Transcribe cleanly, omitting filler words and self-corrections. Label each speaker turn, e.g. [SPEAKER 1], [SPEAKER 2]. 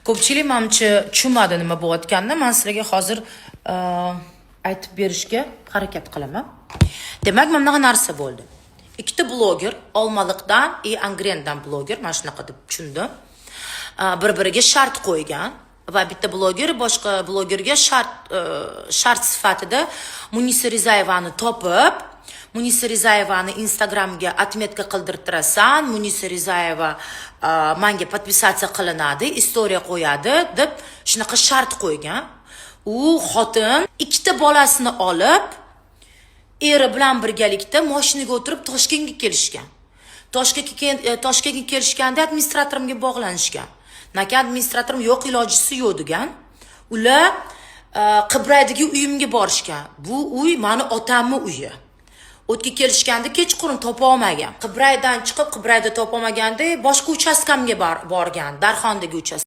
[SPEAKER 1] Ko'pchilik, manimcha, tushunmadi nima bo'layotganini. Man sizlarga hozir aytib berishga harakat qilaman. Demak, mana bunaqa narsa bo'ldi. Ikkita bloger, Olmaliqdan и Angrendan bloger, mana shunaqa deb tushundim, bir biriga shart qo'ygan va bitta bloger boshqa blogerga shart sifatida Munisa Rizayevani topib, Munisa Rizayevani Instagramga отметка qildirtirasan, Munisa Rizayeva manga подписаться qilinadi, история qo'yadi deb shunaqa shart qo'ygan. U xotin ikkita bolasini olib, eri bilan birgalikda moshinaga o'tirib Toshkentga kelishgan. Toshkentga kelishganda administratorimga bog'lanishgan. Naka administratorim yo'q, ilojisi yo'q degan. Ular Qibraydagi uyimga borishgan. Bu uy mani otamni uyi. O'tga kelishganda kechqurun topa olmagan. Qibraydan chiqib, Qibrayda topa olmaganda boshqa uchastkamga borgan, Darxondagi uchastka.